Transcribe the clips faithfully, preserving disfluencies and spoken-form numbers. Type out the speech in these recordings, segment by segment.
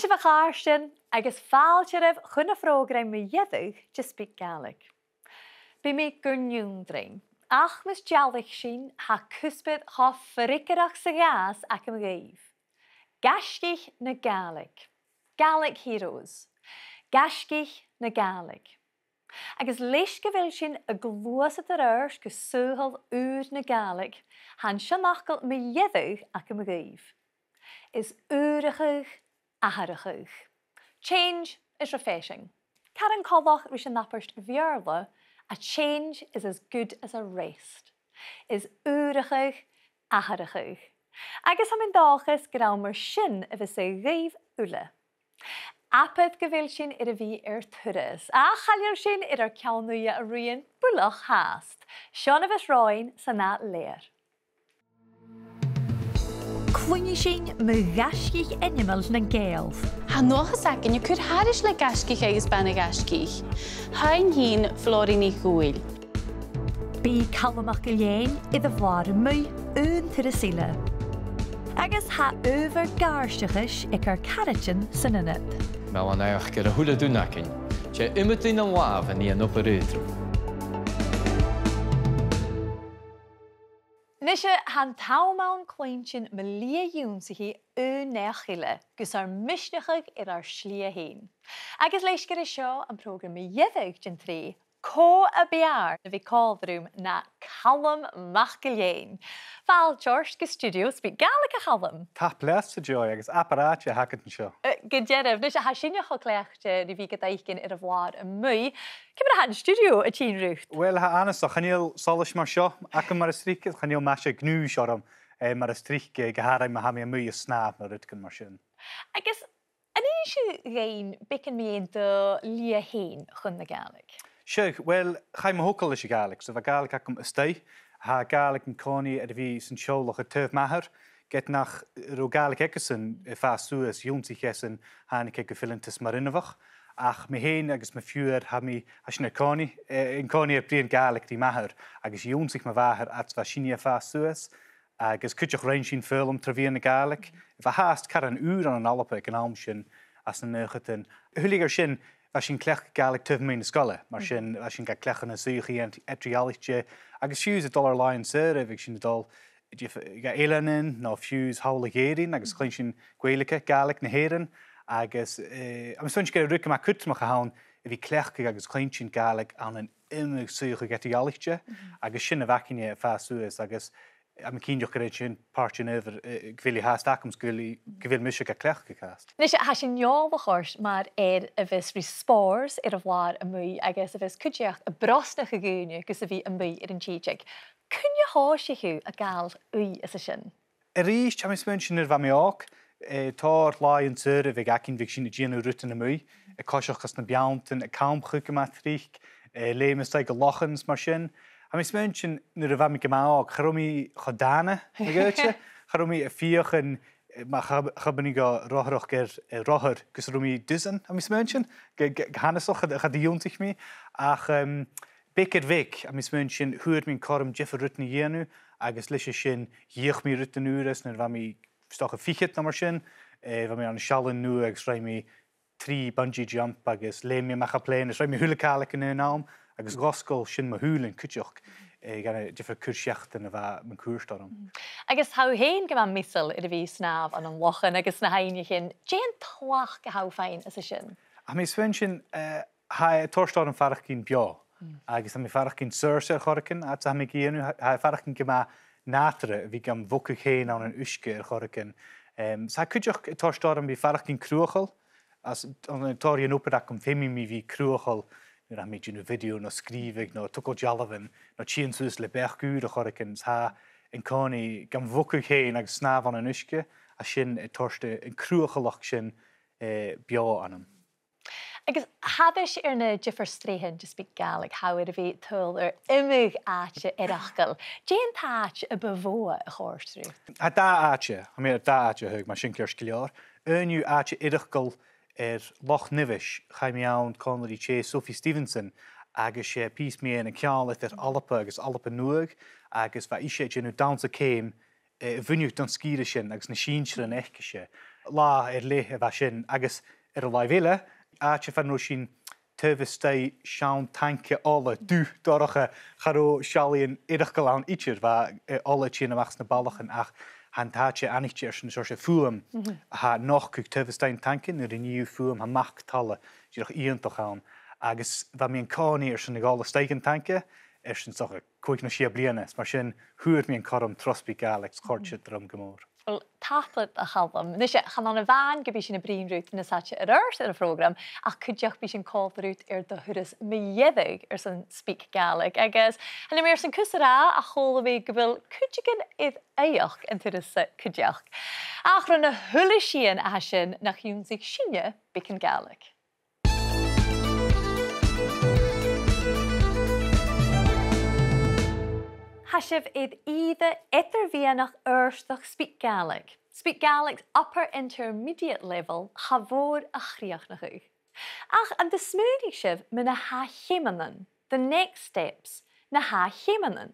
Sibh a chàirdean agus fàilte oirbh chun a' phrògraim mu dheireadh de SpeakGaelic. Bidh mi gur n-ionndrainn, ach mus dealaich sinn, tha cuspair cho freagarrach 's a ghabhas agam dhuibh. Gaisgich na Gàidhlig. Gaelic Heroes. Gaisgich na Gàidhlig. Agus leis gu bheil sinn a' gluasad air adhart gu saoghal ùr na Gàidhlig, tha an seanfhacal mu dheireadh agam dhuibh. Is ùrachadh atharrachadh. Change is refreshing. Caran coltach ris an abairt Bheurla, a change is as good as a rest. Is ùrachadh atharrachadh. Agus tha mi an dòchas gur ann mar sin a bhios e dhuibh uile. Abair gu bheil sinn air a bhith air turas, ach chan eil sinn air ar ceann-uidhe a ruighinn buileach fhathast. Seo na bhios romhainn san ath leth-uair. Cluinnidh sinn mu ghaisgich ainmeil nan Gàidheal. Tha an dualchas againn a' cur thairis le gaisgich agus bana-ghaisgich. Tha i fhèin Flòraidh NicDhùghaill. Bidh Calum MacIlleathain air a' bhlàr a-muigh aon turas eile. Agus tha adhbhar gàirdeachais aig ar caraidean san ionad. Meal-a-naidheachd air a h-uile duine againn. 'S e iomadh duine an làmh a nì an obair aotrom. Nise, tha an t-àm ann cluinntinn mu leth-ionnsachaidh aon neach eile, gus ar misneachadh air ar slighe fhèin. Agus leis gur e seo am prògram mu dheireadh den t-sreath, cò a b' fheàrr na bhith còmhla rium na Calum MacIlleathain. Fàilte ort gu stiùidio SpeakGaelic, a Chaluim. Tapadh leat, a Joy, agus abair àite a th' agad an seo. Eh, gu dearbh. Nise, tha sinne cho cleachdte ri bhith gad fhaicinn air a' bhlàr a-muigh. Ciamar a tha an stiùidio a' tighinn riut? Uill, tha e annasach, chan eil solais mar seo agam mar as trice, chan eil maise gnùis orm, eh, mar as trice, gu h-àraidh ma tha mi a-muigh a' snàmh no rudeigin mar sin. Agus an innis thu dhuinn beagan mu dheidhinn do shlighe fhèin chun na Gàidhlig? Seadh, uill, chaidh mo thogail leis a' Ghàidhlig, so bha Gàidhlig agam a-staigh. Tha Gàidhlig an-còmhnaidh air a bhith san teaghlach air taobh m' athar, ged nach robh Gàidhlig aigesan a' fàs suas, dh'ionnsaich esan, thàinig e gu fileantas mar inbheach. Ach mi fhèin agus mo phiuthar, tha mi, tha sinn an-còmhnaidh, eh, an-còmhnaidh a' bruidhinn Gàidhlig ri m' athair, agus dh'ionnsaich mo mhàthair fhad 's a bha sinne a' fàs suas, agus cuideachd rinn sinn foghlam tro mheadhan na Gàidhlig. Bha fhathast caran ùr ann an Alba aig an àm sin anns na naochadan. Uilig air sin, bha sinn a' cleachdadh Gàidhlig taobh a-muigh na sgoile, mar sin, bha sinn ga cleachdadh ann an suidheachaidhean eadar-dhealaichte, agus fiù 's a' dol air làithean-saora, bhiodh sinn a' dol dif-, gu eileanan, no fiù 's thall air Èirinn, agus chluinn sinn Gaeilge, Gàidhlig na h-Èireann, agus, eh, tha mi a' smaointinn gur e rud gu math cudromach a th' ann a bhith a' cleachdadh agus a' cluinntinn Gàidhlig ann an iomadh suidheachadh eadar-dhealaichte, agus sin a bh' againne a' fàs suas, agus tha mi cinnteach gur e sin pàirt den adhbhar, eh, gu bheil i fhathast agam, 's gu bheil i, gu bheil mise ga cleachdadh fhathast. Nise, tha sinn eòlach ort mar fhear a bhios ri spòrs air a' bhlàr a-muigh agus a bhios cuideachd a' brosnachadh dhaoine gus a bhith a-muigh air an t-sìde. Cuin a thòisich thu a' gabhail ùidh anns a sin? A-rithist, tha mi a' smaointinn nuair a bha mi òg, eh, tòrr làithean-saora a bhiodh againn, bhiodh sinn a' dèanamh rudan a-muigh, a' coiseachd anns na beanntan, a' campadh gu math tric, eh, leum a-staigh gu lochan 's mar sin. Tha mi a' smaointinn nuair a bha mi gu math òg, cha robh mi cho dàna, ma dh'fhaodte, cha robh mi a' feuchainn, eh, ma cha, cha b' urrainn dhomh rothaireachd air, eh, rothar gus an robh mi dusan, tha mi a' smaointinn, gu, gu, gu h-annasach, cha, cha do dh'ionnsaich mi. Ach, em, beag air bheag, tha mi a' smaointinn, fhuair mi an cothrom diofar rudan a dhèanamh, agus leis a sin, dh'fheuch mi rudan ùra, 's nuair a bha mi, 's dòcha, fichead no mar sin, eh, bha mi ann an seallaidhean nua agus rinn mi trì bungee jump agus leum mi a-mach à plèana, is rinn mi a h-uile càil aig an aon àm, agus dh'fhosgail sin mo shùilean cuideachd, eh, gu na diofar chur-seachadan a bha mun cuairt orm. Agus tha thu fhèin gu math measail air a bhith a' snàmh ann an lochan agus na h-aibhnichean. Dè an tlachd a tha thu a' faighinn às a sin? Tha mi a' smaointinn, eh, tha e a' toirt orm faireachdainn beò, agus tha mi a' faireachdainn saorsa air choreigin, fhad 's a tha mi ga dhèanamh, tha, tha e a' faireachdainn gu math nàdarra a bhith gam bhogadh fhèin ann an uisge air choreigin. Em, 's tha e cuideachd a' toirt orm a bhith a' faireachdainn cruthachail, às, ann an tòrr dhen obair agam, feumaidh mi bhith cruthachail nuair a tha mi a' dèanamh video no sgrìobhadh no togail dealbhan no tighinn suas le beachd ùr air choreigin, 's tha e an-còmhnaidh gam bhogadh fhèin agus snàmh ann an uisge, tha sin a' toirt an cruthachailleachd sin, eh, beò annam. Agus thairis air na diofar sreathan de SpeakGaelic, tha thu air a bhith a' tadhal air iomadh àite eireachdail. Dè an t-àite a bu mhotha a chòrd riut? Tha dà àite, tha mi air dà àite a thaghadh, mar sin ceart gu leòr. Aon dhiubh àite eireachdail air Loch Nibheis, chaidh mi ann còmhla ri tè, Sophie Stevenson, agus 's e pìos mu dheidhinn an ceangal eadar Alba agus Alba Nuadh, agus bha ise a' dèanamh dannsa ceum eh, a bhuineadh don sgìre sin agus na sinnsirean aice-se. latha air leth a bha sin, agus air an làimh eile, àite far an robh sinn taobh a-staigh seann tainge ola dubh dorcha, cha robh seallaidhean eireachdail ann idir, bha, eh, ola a' tighinn a-mach às na ballachan, ach tha an t-àite aithnichte airson seòrsa fuaim a tha a' nochdadh taobh a-staigh an tainge, nuair a nì thu fuaim, tha mac-talla dìreach iongantach ann, agus bha mi an-còmhnaidh airson a dhol a-staigh dhan tainge, airson 's dòcha còig no sia bliadhna, is mar sin fhuair mi an cothrom tro SpeakGaelic, is chòrd sin rium gu mòr. Uill, tapadh leat, a Chaluim. A-nis, chan ann a-mhàin gum bi sinn a' bruidhinn riut nas fhaide air adhart air a' phrògram, ach cuideachd bidh sinn còmhla riut air do thuras mu dheireadh airson SpeakGaelic, agus chan eil mi airson cus a ràdh ach chuala mi gu bheil cuideigin air aoigheachd an turas sa cuideachd. Ach ron a h-uile sìon a tha sin, nach ionnsaich sinne beagan Gàidhlig. Tha sibh air ìre eadar-mheadhanach adhartach SpeakGaelic, SpeakGaelic's upper intermediate level, cha mhòr a chrìochnachadh. Ach an do smaoinich sibh mu na h-ath cheumannan, the next steps, na h-ath cheumannan?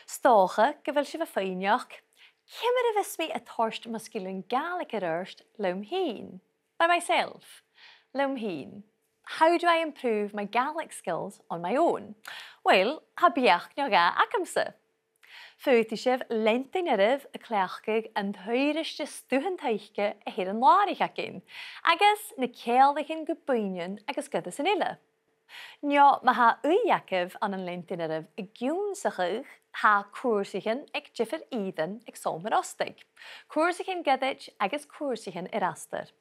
'S dòcha gu bheil sibh a' faighneachd, ciamar a bhios mi a' toirt mo sgilean Gàidhlig air adhart leam fhìn? By myself. Leam fhìn. How do I improve my Gaelic skills on my own? Uill, tha beachd no dhà agamsa. Faodaidh sibh leantainn oirbh a' cleachdadh an t-oirdheist stuthan taice a th' air an làraich againn, agus na ceanglaichean gu buidhnean agus goireasan eile. No ma tha ùidh agaibh ann an leantainn oirbh ag ionnsachadh, tha cùrsaichean aig diofar ìrean aig Sabhal Mòr Ostaig, cùrsaichean goirid agus cùrsaichean air astar.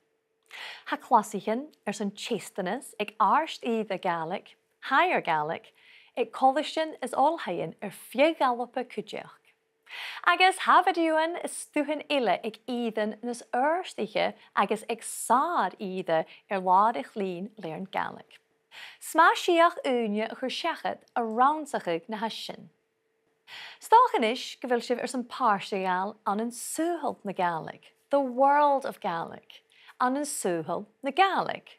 Tha clasaichean airson teisteanas aig àrd-ìre Gàidhlig, higher Gaelic, aig colaisdean is oilthighean air feadh Alba cuideachd. Agus tha bhidiothan is stuthan eile aig ìrean nas àrdaiche agus aig sàr-ìre air làrach-lìn Learn Gaelic. 'S math sìth ùine a chur seachad a' rannsachadh na tha sin. 'S dòcha a-nis gu bheil sibh airson pàirt a ghabhail ann an saoghal na Gàidhlig, the world of Gaelic, ann an saoghal na Gàidhlig.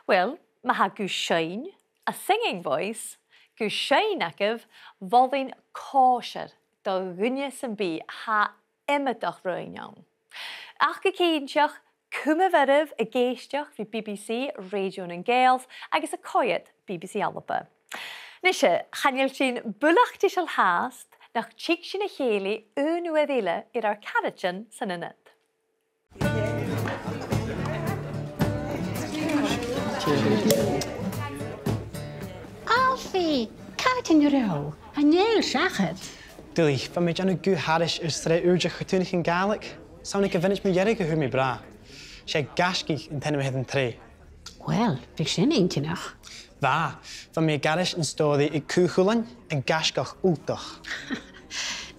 Uill, ma tha gu seinn, a singing voice, gu seinn agaibh, mholainn còisir do dhuine sam bith, tha iomadach roghainn ann. Ach gu cinnteach, cumaibh oirbh ag èisteachd ri B B C Radio nan Gàidheal agus a' coimhead B B C Alba. Nise, chan eil sinn buileach deiseil fhathast nach tig sinn a chèilidh aon uair eile air ar caraidean san ionad. Alfie, càit an robh thu? Chan eil seachad. Duilich, bha mi a' dèanamh guth-thairis air sreath ùrdeach chartùnachaidh Gàidhlig. 'S ann aig a' mhionaid mu dheireadh a fhuair mi brath. 'S e Gaisgich an t-ainm a th' air an t-sreath. Uill, bha sin inntinneach. Bha, bha mi ag aithris an stòiridh aig Cù Chulainn, an gaisgeach ultach.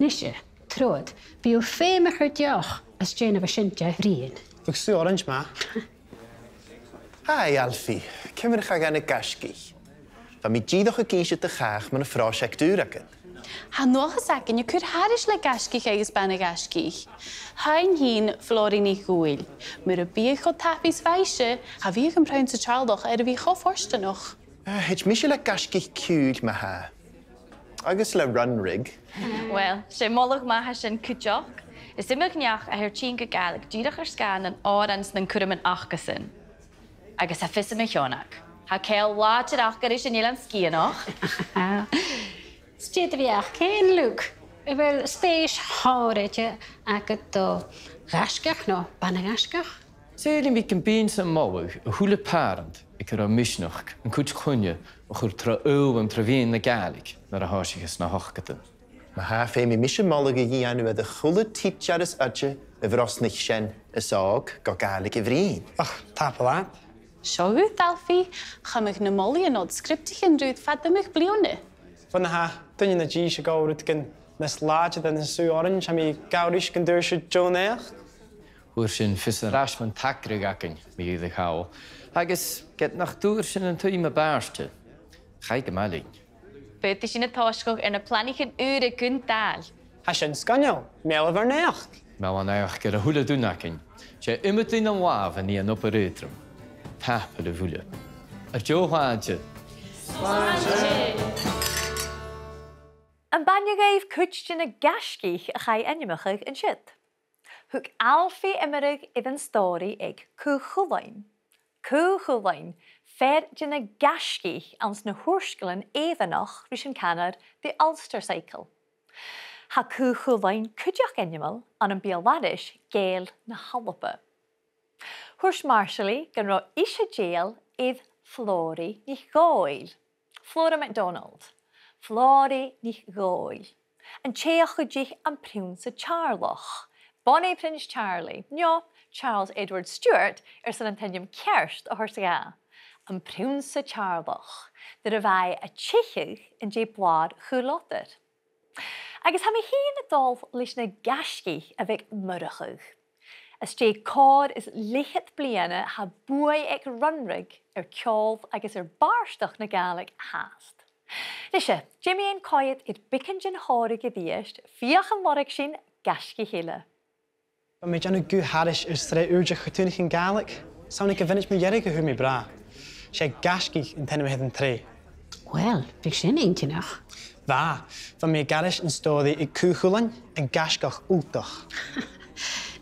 Nise, trobhad, bidh thu feumach air deoch às dèidh na bha sin de bhruidhinn. Bhiodh sùgh orains math. Hi, Alfie. Ciamar a chaidh dhan Ghaisgich? Bha mi dìreach ag innse do chàch mun a' phròiseact ùr agad. Tha an dualchas againn a' cur thairis le Gaisgich agus Bana-Ghaisgich. Tha i fhèin, Flòraidh NicDhùghaill. Mura biodh cho tapaidh 's a bha ise, cha bhiodh am prionnsa Teàrlach air a bhith cho fortanach. Eh, thèid mise le Gaisgich Ciùil ma-thà. Agus le Runrig. Uill, 's e moladh math a tha sin cuideachd. Is iomadh neach a tha air tighinn gu Gàidhlig dìreach air sgàth nan òran 's nan cuirmean acasan. Agus tha fios agam, a Sheonag, tha ceangal làidir aca ris an Eilean Sgitheanach. 'S dè do bheachd fhèin, Luke? A bheil spèis shònraichte agad do ghaisgeach no bana-ghaisgeach? Saoilidh mi gum bithinn-sa a' moladh a h-uile pàrant aig an robh misneachd an cuid chloinne a chur tro fhoghlam tro mheadhan na Gàidhlig nuair a thòisich e sna h-ochdadan. Ma-thà, feumaidh mise moladh a dhèanamh air a h-uile tidsear is oide a bhrosnaich sean is òg gu Gàidhlig a bhruidhinn. Och, tapadh leat. Seo dhut, Alfie, chumadh na molaidhean ud sgriobtaichean riut fad iomadh bliadhna. Bhon a tha duine no dithis a' gabhail rudeigin nas làidire na sùgh orains, tha mi a' gabhail ris gun d' fhuair sibh deagh naidheachd. Fhuair sinn fios air ais mun t-eachdraidh againn, mu dheireadh thall, agus ged nach d' fhuair sinn an t-suim a b' àirde, chaidh gu math leinn. Faodaidh sinn a' tòiseachadh air na planaichean ùra gun dàil. Tha sin sgoinneil. Meal ur naidheachd. Meal ur naidheachd air a h-uile duine againn. 'S e iomadh duine an làmh a nì an obair aotrom. Tapadh leibh uile. Air deagh shlàinte. Am b' aithne dhuibh cuid de na gaisgich a chaidh ainmeachadh an siud? Thug Alfie iomradh air an stòiridh aig Cù Chulainn. Cù Chulainn, fear de na gaisgich anns na h-ùrsgalan èibhneach ris an canar The Ulster Cycle. Tha Cù Chulainn cuideachd ainmeil ann am beul-aithris Gàidheil na h-Alba. Thuirt Marsaili gun robh ise dèidheil air Flòraidh NicDhòmhnaill. Flora MacDonald. Flòraidh NicDhòmhnaill. An tè a chuidich am Prionnsa Teàrlach. Bonnie Prince Charlie, no Charles Edward Stuart, airson an t-ainm ceart a thoirt dha. Am Prionnsa Teàrlach. Nuair a bha e a' teicheadh an dèidh blàr Chaol Lodair. Agus tha mi fhìn a' dol leis na gaisgich a bhiodh a' murachadh. Às dèidh còrr is leth-cheud bliadhna, tha buaidh aig Runrig air ceòl agus air bàrdachd na Gàidhlig fhathast. Nise, dè mu dheidhinn coimhead air beagan den chòmhradh a-rithist, feuch an lorg sinn gaisgich eile. Bha mi a' dèanamh guth-thairis air sreath ùr de chartùnaich Gàidhlig. 'S ann aig a' mhionaid mu dheireadh a fhuair mi brath. 'S e Gaisgich an t-ainm a th' air an t-sreath. Uill, bha sin inntinneach. Bha, bha mi ag aithris an stòiridh aig Cù Chulainn, an gaisgeach ultach.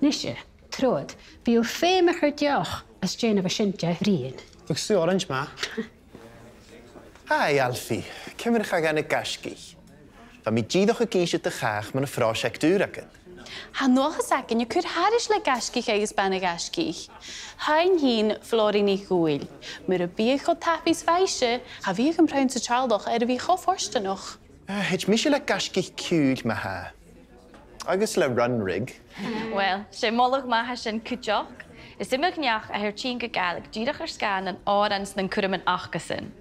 Nise, trobhad, bidh thu feumach air deoch às dèidh na bha sin a bhruidhinn. Bhiodh sùgh orains math. Hi, Alfie. Ciamar a chaidh na gaisgich? Bha mi dìreach ag innse do chàch mun a' phròiseact ùr agad. Tha an dualchas againn a' cur thairis le gaisgich agus bana-ghaisgich. Tha i fhèin Flòraidh NicDhòmhnaill. Mura biodh i cho tapaidh 's a bha ise, cha bhiodh am Prionnsa Teàrlach air a bhith cho fortanach. Eh, thèid mise le gaisgich ciùil ma-thà. Agus le Runrig. Uill, 's e moladh math a tha sin cuideachd. Is iomadh neach a tha air tighinn gu Gàidhlig dìreach air sgàth nan òran 's nan cuirmean acasan.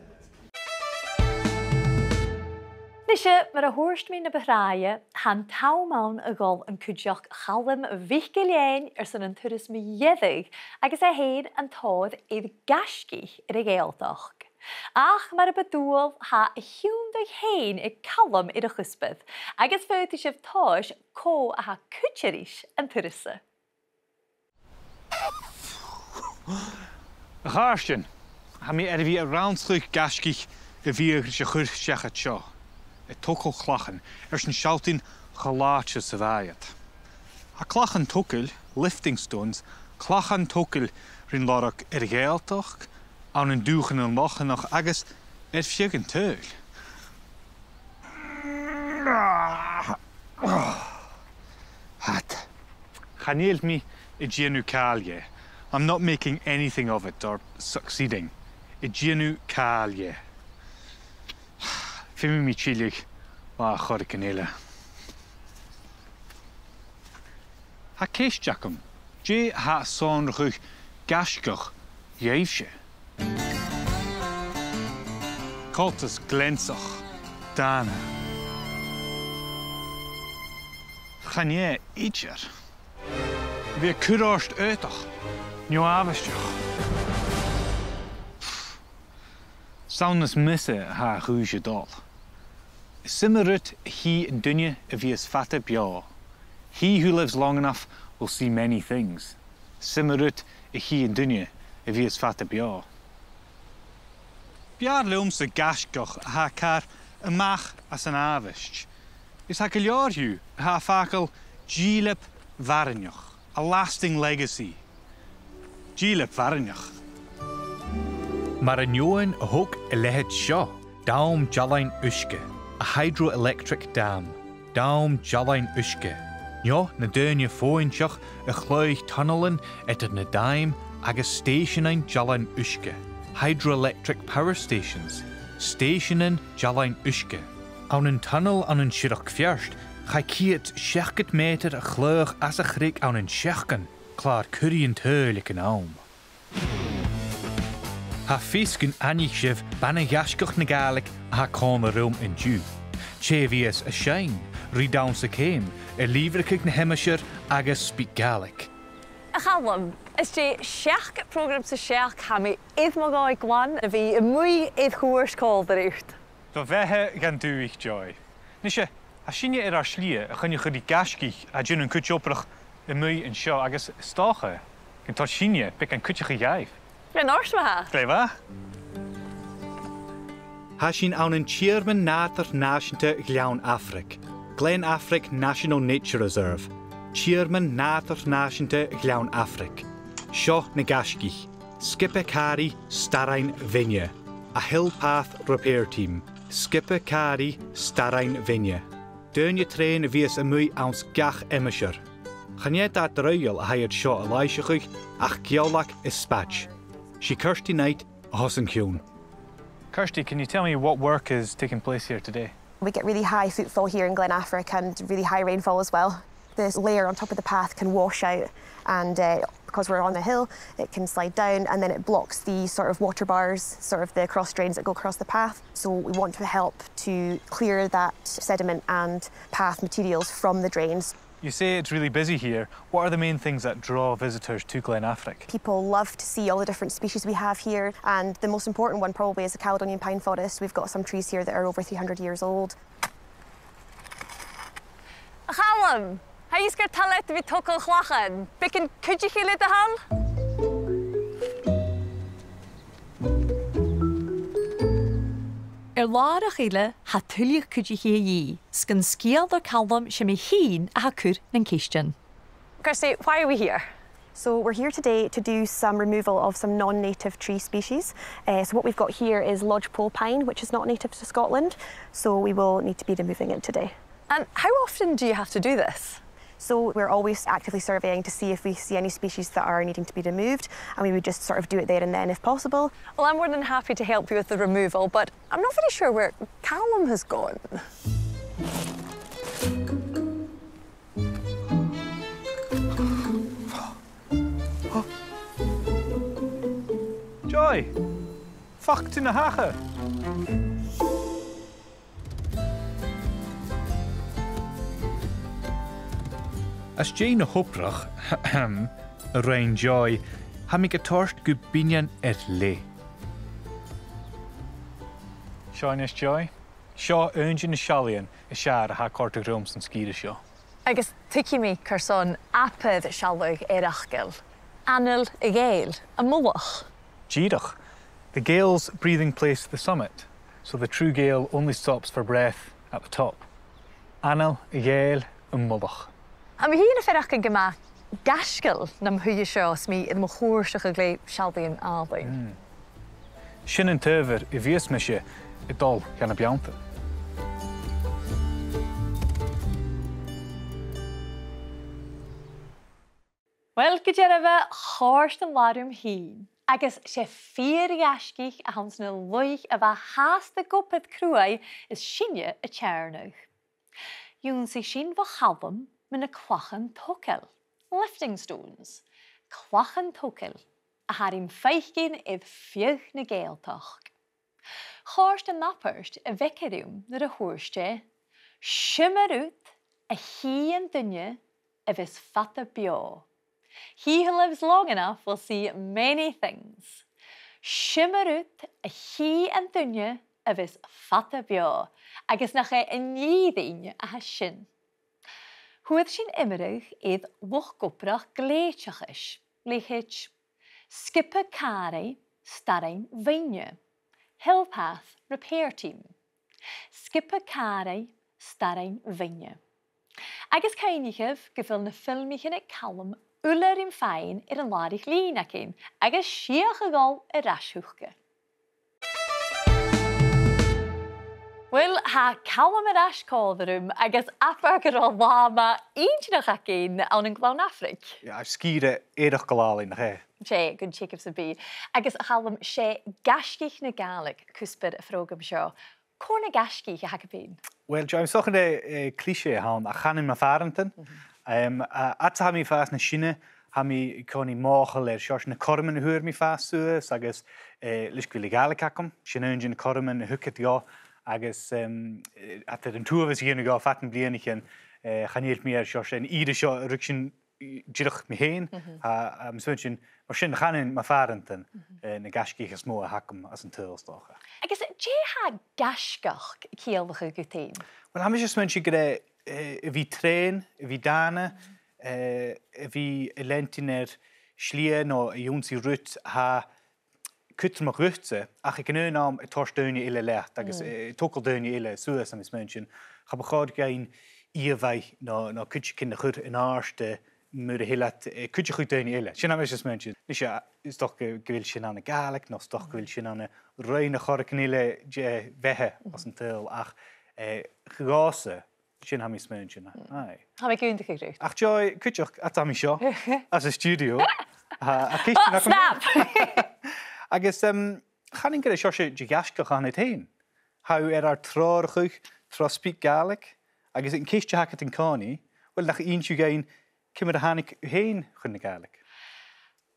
Nise, mar a thuirt mi na bu tràithe, tha an t-àm ann a dhol an cuideachd Chaluim MhicIllEathain airson an turas mu dheireadh agus e fhèin an tòir air gaisgich air a' Ghàidhealtachd. Ach mar a bu dual, tha a' chunntadh fhèin aig Calum air a' chuspair, agus faodaidh sibh tomhas cò a tha a' cuid ris an turas-sa. A chàirdean, tha mi air a bhith a' rannsachadh gaisgich a bhiodh ris a' chur seachad seo, a' togail clachan, airson sealltainn cho làidir 's a bha iad. Tha clachan togail, lifting stones, clachan togail rin lorg air a' Ghàidhealtachd, ann an dùthchannan Lochlannach agus air feadh an t-saoghail. Hat. Chan eil mi a' dèanamh càil dheth. I'm not making anything of it or succeeding. A' dèanamh càil dheth. Feumaidh mi tilleadh, bha, a' chòrr aig an eile. Tha ceist agam, dè tha a' sònrachadh gaisgeach dhuibhse? Coltas gleansach, dàna. Chan e idir. Bidh e a' cur ort aodach, neo-àbhaisteach. 'S ann nas miosa a tha a' chùis a' dol. 'S iomadh rud a chì an duine a bhios fada beò. He who lives long enough will see many things. 'S iomadh rud a chì an duine a bhios fada beò. B' fheàrr leamsa gaisgeach a tha a' cur a-mach às an àbhaist. Is tha gu leòr dhiubh a tha a' fàgail dìleab mhaireannach, a lasting legacy. Dìleab mhaireannach. Maireannach a thog a leithid seo, dam dealain uisge, a hydroelectric dam, dam dealain uisge, neo na daoine fòghainteach a chladhaich tunnalan eadar na daim agus stèiseanan dealain uisge, hydroelectric power stations, stèiseanan dealain uisge. Ann an tunnel ann an Siorrachd Pheairt, chaidh ceud seachdad meatair a chladhach às a' chreag ann an seachdain, clàr-cuiridh an t-saoghail aig an àm. Tha fios gun aithnich sibh bana-ghaisgeach na Gàidhlig a tha còmhla rium an-diugh. Tè a bhios a' seinn, ri dannsa ceum, a' lìbhrigeadh na h-aimsir agus Speak Gaelic. A Chaluim, às dèidh seachd prògram sa t-seachd, tha mi air mo dhòigh glan a bhith a-muigh air chuairt còmhla riut. Bu bheatha dhan dùthaich, Joy. Nise, tha sinne air ar slighe a choinneachadh ri gaisgich a tha a' dèanamh an cuid obrach a-muigh an seo agus 's dòcha gun toir sinne beagan cuideachaidh dhaibh. An-àirde ma-thà. Glè mhath. Tha sinn ann an Tìr-mheadhan Nàdair Nàiseanta Ghleann Afraig, Glen Affrick National Nature Reserve. Chairman Nàdar Nàiseanta Ghleann Afraic. Seo na gaisgich. Sgioba Càraidh Staran Bheinne. A Hill Path Repair Team. Sgioba Càraidh Staran Bheinne. Daoine treun a bhios a-muigh anns gach aimsir. Chan e dad-draoidheil a th' air seo a làimhseachadh ach geòlag is spaid. 'S e Kirsty Knight a th' os an cionn. Kirsty, can you tell me what work is taking place here today? We get really high footfall here in Glen Affric and really high rainfall as well. This layer on top of the path can wash out and, uh, because we're on a hill, it can slide down and then it blocks the sort of water bars, sort of the cross drains that go across the path. So we want to help to clear that sediment and path materials from the drains. You say it's really busy here. What are the main things that draw visitors to Glen Affric? People love to see all the different species we have here, and the most important one probably is the Caledonian pine forest. We've got some trees here that are over three hundred years old. A Chaluim, tha fhios gur toil leat a bhith a' togail clachan. Beagan cuideachaidh le do thoil? Air làrach eile, tha tuilleadh cuideachaidh a dhìth, 's gun sgeul do Chaluim 's e mi fhìn a tha a' cur nan ceistean. Kirsty, why are we here? So we're here today to do some removal of some non-native tree species. Uh, so what we've got here is lodgepole pine, which is not native to Scotland. So we will need to be removing it today. And how often do you have to do this? So we're always actively surveying to see if we see any species that are needing to be removed, and we would just sort of do it there and then if possible. Well, I'm more than happy to help you with the removal, but I'm not very sure where Calum has gone. Joy! Fàg tu na thacha! Às dèidh na h-obrach a rinn Joy, tha mi ga toirt gu binnean air leth. Seo a-nis, Joy. Seo aon de na seallaidhean as fheàrr a tha a' còrdadh rium san sgìre seo. Agus tuigidh mi carson abair sealladh air fhaicinn. Anail a' Ghàidheal, am mullach. Dìreach. The Gael's breathing place, the summit, so the true Gael only stops for breath at the top. Anail a' Ghàidheal, am mullach. Tha mi fhìn a' faireachdainn gu math gaisgeil nam shuidhe seo, 's mi air mo chùrsachadh le seallaidhean àlainn. Mm. Sin an t-adhbhar a bhios mise a' dol dha na beanntan. Uill, gu dearbha, chòrd an latha rium fhìn, agus 's e fìor ghaisgich a th' anns na laoich a bha fhathast ag obair cruaidh is sinne a' teàrnadh. Dh'ionnsaich sinn bho Chalum mu na clachan togail, lifting stones, clachan togail, a tha rim faicinn air feadh na Gàidhealtachd. Chòrd an abairt a bh' aige rium nuair a thuirt e, "'S iomadh rud a chì an duine a bhios fada beò." He who lives long enough will see many things. 'S iomadh rud a chì an duine a bhios fada beò, agus nach e an fhìrinn a tha sin. Fhuair sinn iomradh air luchd-obrach glèidhteachais, leithid Sgioba Càraidh Staran Bheinne, Hill Path Repair Team. Sgioba Càraidh Staran Bheinne. Agus cuimhnichibh gu bheil na filmichean aig Calum uile rim faighinn air an làraich-lìn againn, agus sìth a' dol air ais thuca. Uill, tha Calum air ais còmhla rium, agus abair gun robh latha math inntinneach againn ann an Gleann Afraic. Yeah, sgìre eireachdail àlainn, nach e? 'S e, gun teagamh sam bith. Agus a Chaluim, 's e gaisgich na Gàidhlig cuspair a' phrògraim seo. Cò na gaisgich a th' agaibh fhèin? Uill, Joy, 's dòcha gur e, eh, cliché a th' ann, ach chanainn mo phàrantan. Mhm. Em, a, fhad 's a tha mi a' fàs nas sine, tha mi an-còmhnaidh mothachail air seòrsa na cothroman a fhuair mi a' fàs suas, agus, eh, leis gu bheil a' Ghàidhlig agam, sin aon de na cothroman a thug iad dhomh, agus, em, eh, eadar an t-uabhas a dhèanamh dhomh fad nam bliadhnaichean, eh, chan eil mi air seòrsa an ìre seo a ruigsinn dìreach mi fhèin. Mhm. Tha, um, so sin, mar sin, chanainn mo phàrantan, mhm, eh, na gaisgich as motha a th' agam anns an t-saoghal, 's dòcha. Agus dè tha gaisgeachd a' ciallachadh dhut fhèin? Uill, tha mise a' smaointinn gur e, eh, a bhith treun, a bhith dàna, mhm, eh, a bhith a' leantainn air slighe no a dh'ionnsaigh rud a tha cudromach dhutsa, ach aig an aon àm a' toirt daoine eile leat, agus, mm, eh, a' togail daoine eile suas, tha mi a' smaointinn. Cha bu chòir dhuinn ìomhaigh no, no cuideigin a chur an àirde mura h-eil iad, eh, cuideachadh daoine eile. Sin a tha mise a' smaointinn. Nise, is dòcha gu, gu bheil sin ann an Gàidhlig, no is dòcha gu bheil sin ann an roinn air choreigin eile de bheatha anns an t-saoghal, ach, eh, dhòmhsa, sin a tha mi a' smaointinn. Aye. Tha mi ag aontachadh riut. Ach Joy, cuideachd, a tha mi seo, anns an stiùidio, a, a' ceistean agam. Snap! Agus, em, chanainn gur e seòrsa de ghaisgeach a th' annad fhèin. Tha thu air ar treòrachadh tro SpeakGaelic, agus an ceist a th' agad an-còmhnaidh, uill, nach inns thu dhuinn ciamar a thàinig thu fhèin chun na Gàidhlig?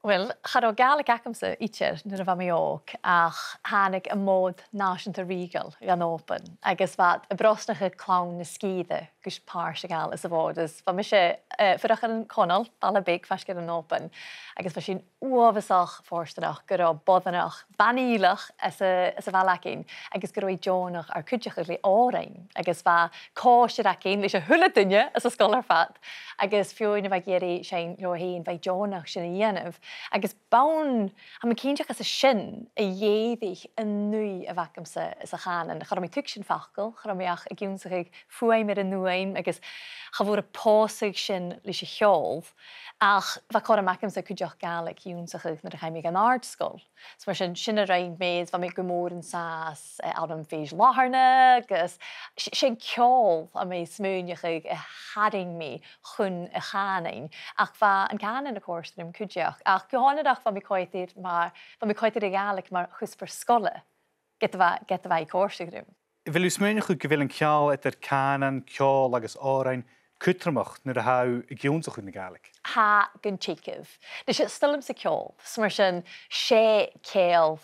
Uill, cha robh Gàidhlig agamsa idir nuair a bha mi òg, ach thàinig am Mòd Nàiseanta Rìoghail dhan Òban, agus bha iad a' brosnachadh clann na sgìre gus pàirt a ghabhail sa Mhòd. Is bha mise, eh, a' fuireach ann an Connal, baile beag faisg air an Òban, agus bha sinn uabhasach fortanach gun robh boireannach ban-ìleach anns a', anns a' bhaile againn, agus gun robh i deònach ar cuideachadh le òrain, agus bha còisir againn leis a h-uile duine anns an sgoil air fad, agus feadhainn a bha ag iarraidh seinn leotha fhèin, bha i deònach sin a dhèanamh, agus b' ann, tha mi cinnteach, às a sin a dh'èirich an ùidh a bh' agamsa sa chànan. Cha robh mi a' tuigsinn facal, cha robh mi ach ag ionnsachadh fuaim air an fhuaim, agus cha mhòr a phòsadh sin leis a' cheòl, ach bha cothrom agamsa cuideachd Gàidhlig ionnsachadh nuair a chaidh mi dhan àrd-sgoil. So mar sin, sin a rinn mi, is bha mi gu mòr an sàs, eh, ann am Fèis Latharna, agus s-, 's e an ceòl a bha mi a' smaoineachadh a tharraing mi chun a' chànain, ach bha an cànan a' còrdadh rium cuideachd. Ach gu h-onarach bha mi a' coimhead air mar, bha mi a' coimhead air a' Ghàidhlig mar chuspair sgoile, ged a bha, ged a bha i a' còrdadh rium. A bheil thu a' smaoineachadh gu bheil an ceangal eadar cànan, ceòl agus òrain cudromach nuair a tha thu ag ionnsachadh na Gàidhlig? Tha gun teagamh. Nise, 's toil leamsa ceòl, so mar sin, 's e ceangal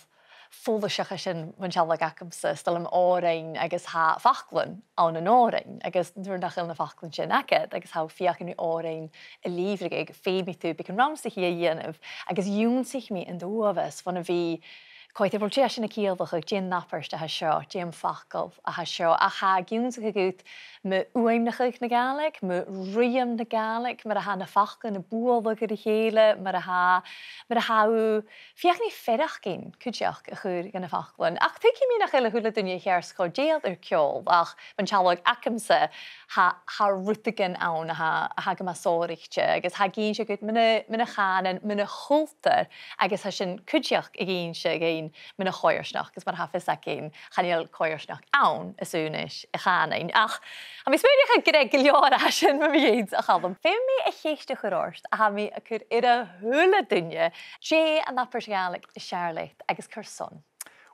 follaiseach a tha sin mun sealladh agamsa, 's toil leam òrain agus tha faclan ann an òrain, agus nuair nach eil na faclan sin agad, agus tha thu a' feuchainn ri òrain a lìbhrigeadh, feumaidh tu beagan rannsachaidh a dhèanamh, agus dh'ionnsaich mi an t-uabhas bhon a bhith a' coimhead air, uill, dè tha sin a' ciallachadh, dè an abairt a tha seo, dè am facal a tha seo, ach tha e ag ionnsachadh dhut mu fhuaimneachadh na Gàidhlig, mu ruitheam na Gàidhlig, mar a tha na faclan a' bualadh air a chèile, mar a tha, mar a tha thu a' feuchainn ri faireachdainn cuideachd a chur dha na faclan. Ach tuigidh mi nach eil a h-uile duine a cheart cho dèidheil air ceòl, ach mun sealladh agamsa, tha, tha rudeigin ann a tha, a tha gu math sònraichte, agus tha e ag innse dhut mun a', mun a' chànan, mun a' chultar, agus tha sin cuideachd ag innse dhuinn mun a' choimhearsnachd, agus mar a tha fios againn, chan eil coimhearsnachd ann as aonais a' chànain. Ach tha mi a' smaoineachadh gur e gu leòr a tha sin mu mo dheidhinn, a Chaluim. Feumaidh mi a' cheist a chur ort a tha mi a' cur air a h-uile duine, dè an abairt Ghàidhlig as fheàrr leat agus carson?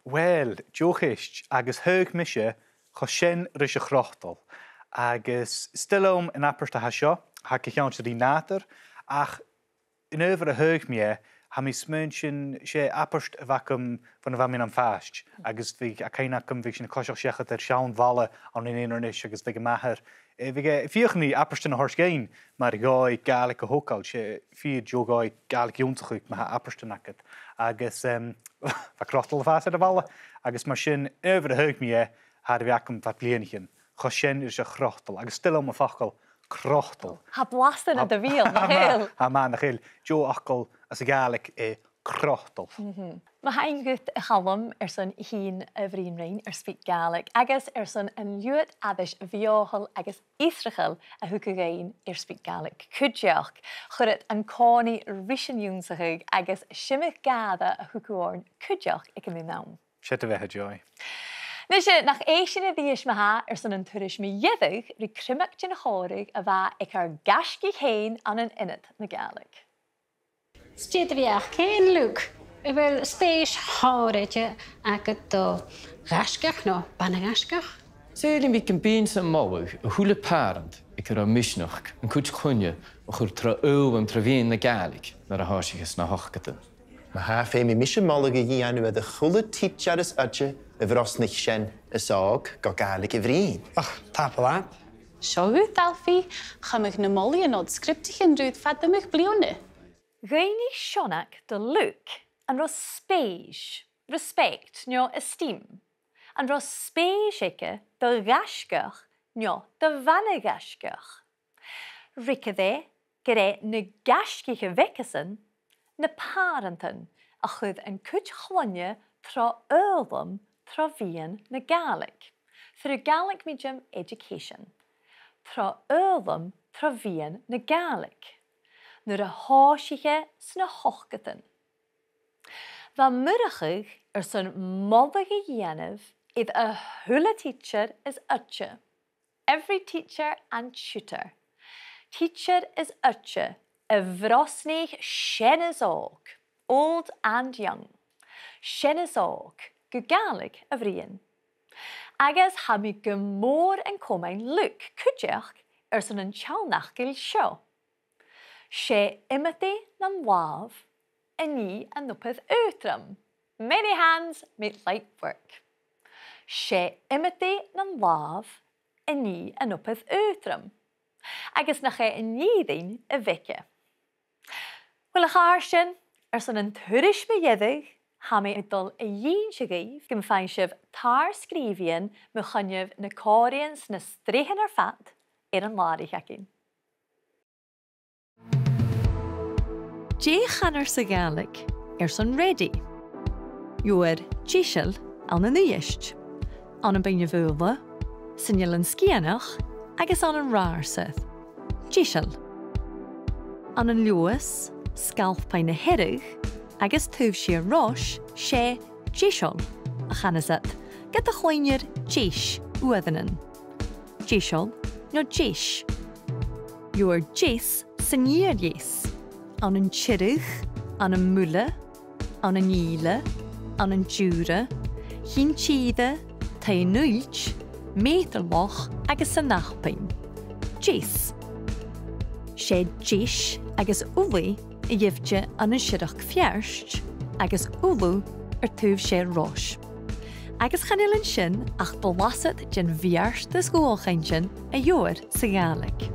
Uill, deagh cheist, agus thagh mise cho sean ris a' chrotal. Agus 's toil leam an abairt a tha seo, tha e gu ceangailte ri nàdar, ach an uair a thagh mi e, tha mi a' smaointinn, 's e abairt a bh' agam bhon a bha mi nam phàiste, agus bhiodh a' chuimhne agam, bhiodh sinn a' coiseachd seachad air seann bhalla ann an Inbhir Nis, agus bhiodh m' athair, eh, bhiodh e a' feuchainn ri abairtean a thoirt dhuinn, mar dhòigh Gàidhlig a thogail, 's e fìor dheagh dhòigh Gàidhlig ionnsachadh ma tha abairtean agad. Agus, em, bha crotal a' fàs air a' bhalla, agus mar sin, an uair a thagh mi e, tha e air a bhith agam fad bhliadhnaichean. Cho sean ris a' chrotal, agus 's toil leam am facal crotal. Tha blas ann an do bheul, nach eil? Tha, tha, nach eil. Deagh fhacal às a' Ghàidhlig, eh, crotal. Mhm. Mo thaing dhut, a Chaluim, airson tighinn a bhruidhinn rinn air SpeakGaelic, agus airson an liuthad-aithris bheothail agus fiosrachail a thug thu dhuinn air SpeakGaelic cuideachd. Chuir iad an-còmhnaidh ris an ionnsachadh agus 's iomadh gàire a thug thu oirnn cuideachd aig an aon àm. 'S e do bheatha, Joy. Nise, nach èist sinn a-rithist ma-thà airson an turais mu dheireadh ri criomag den chòmhradh a bha aig ar gaisgich fhèin ann an Ionad na Gàidhlig. 'S e do bheatha fhèin, Luke. A bheil spèis shònraichte agad do ghaisgeach no bana-ghaisgeach? Saoilidh mi gum bithinn-sa a' moladh a h-uile pàrant aig an robh misneachd an cuid chloinne a chur tro fhoghlam tro mheadhan na Gàidhlig nuair a thòisicheas na h-ochdadan. Ma-thà, feumaidh mise moladh a dhèanamh air a h-uile tidsear is oide a bhrosnaich sean is òg gu Gàidhlig a bhruidhinn. Och, tapadh leat. Seo dhut, Alfie. Chunnaic na molaidhean ud sgriobtaichean riut fad iomadh bliadhna. Dh'fhaighnich Seonag do Luke an robh spèis, respect no esteem, an robh spèis aige do ghaisgeach no do bhana-ghaisgeach. Fhreagair e gur e na gaisgich a bh' aigesan, na pàrantan, a chuir an cuid chloinne tro fhoghlam tro mheadhan na Gàidhlig, through Gaelic medium education. tro fhoghlam tro mheadhan na Gàidhlig, nuair a thòisich e sna h-ochdadan. Bha Murchadh airson moladh a dhèanamh air a h-uile tidsear is oide. Every teacher and tutor. Tidsear is oide a bhrosnaich seann is òg, old and young. Seann is òg, gu Gàidhlig a bhruidhinn. Agus tha mi gu mòr an comain Luke cuideachd airson an t-seann fhacal seo. 'S e iomadach nan làmh a nì an obair aotrom. Many hands make light work. 'S e iomadach nan làmh a nì an obair aotrom. Agus nach e an fhìrinn a bh' aige. Uill, a chàirdean, airson an turas mu dheireadh, tha mi a' dol a dh'innse dhuibh gum faigh sibh tar-sgrìobhaidhean mu choinneamh na còmhraidhean 's na sreathan air fad air an làraich againn. Dè chanar sa Ghàidhlig airson ready? Leabhar deiseil ann an Uibhist, ann am Beinn na Faoghla, san Eilean Sgitheanach agus ann an Ratharsair. Deiseil. Ann an Leòdhas, Sgalpaigh na Hearadh agus taobh siar Rois, 's e deiseil a chanas iad, ged a chluinnear deis uaireannan. Deiseil no deis. Leabhar deas san fhìor dheas. Ann an Tiriodh, ann am Muile, ann an Ìle, ann an Diùra, Cinn Tìre, Taigh an Uillt, Meatairleach agus san Apainn. Deas. 'S e deis agus ullaidh a gheibhte ann an Siorrachd Pheairt agus ullaidh air taobh siar Rois. Agus chan eil an sin ach blasad den bheartas dhualchainntean a gheibhear sa Ghàidhlig.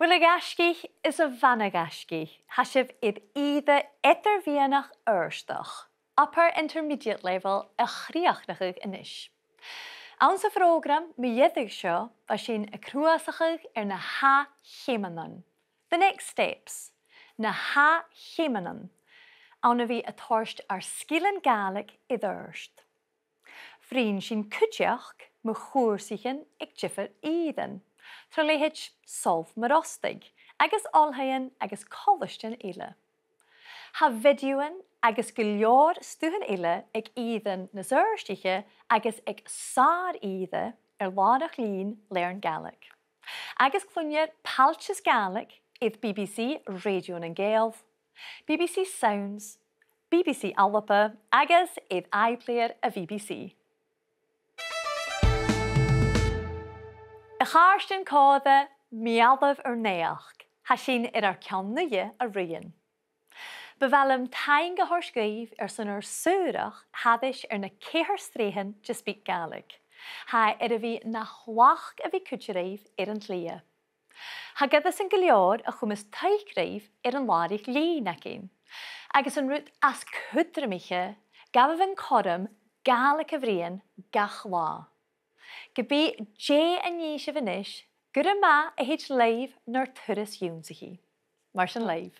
Uill, a ghaisgich is a bhana-ghaisgich, tha sibh air ìre eadar-mheadhanach adhartach, upper intermediate level, a chrìochnachadh a-nis. Anns a' phrògram mu dheireadh seo, bha sinn a' cruthachadh air na h-ath-cheum-nan. The next steps. Na h-ath-cheum-nan. Ann a bhith a' toirt ar sgilean Gàidhlig air adhart. Bhruidhinn sinn cuideachd mu chùrsaichean aig diofar ìrean, tro leithid Sabhal Mòr Ostaig, agus oilthighean agus colaistean eile. Tha bhidiothan agus gu leòr stuthan eile aig ìrean nas adhartaiche agus aig sàr-ìre air làrach-lìn Learn Gaelic. Agus cluinnear Pailteas Gàidhlig air B B C Radio nan Gàidheal, B B C Sounds, B B C Alba agus air iPlayer a' B B C. A chàirdean còmhla, meal-a-naidheachd, tha sinn air ar ceann-uidhe a ruighinn. Bu mhath leam taing a thoirt dhuibh airson ur saothrach thairis air na ceithir sreathan de SpeakGaelic. Tha e air a bhith na thlachd a bhith cuide ribh air an t-slighe. Tha goireasan gu leòr a chumas taic ribh air an làraich-lìn againn, agus an rud as cudromaiche, gabhaibh an cothrom Gàidhlig a bhruidhinn gach latha. Ge bith dè a nì sibh a-nis, gur math a thèid leibh nur turas ionnsachaidh. Mar sin leibh.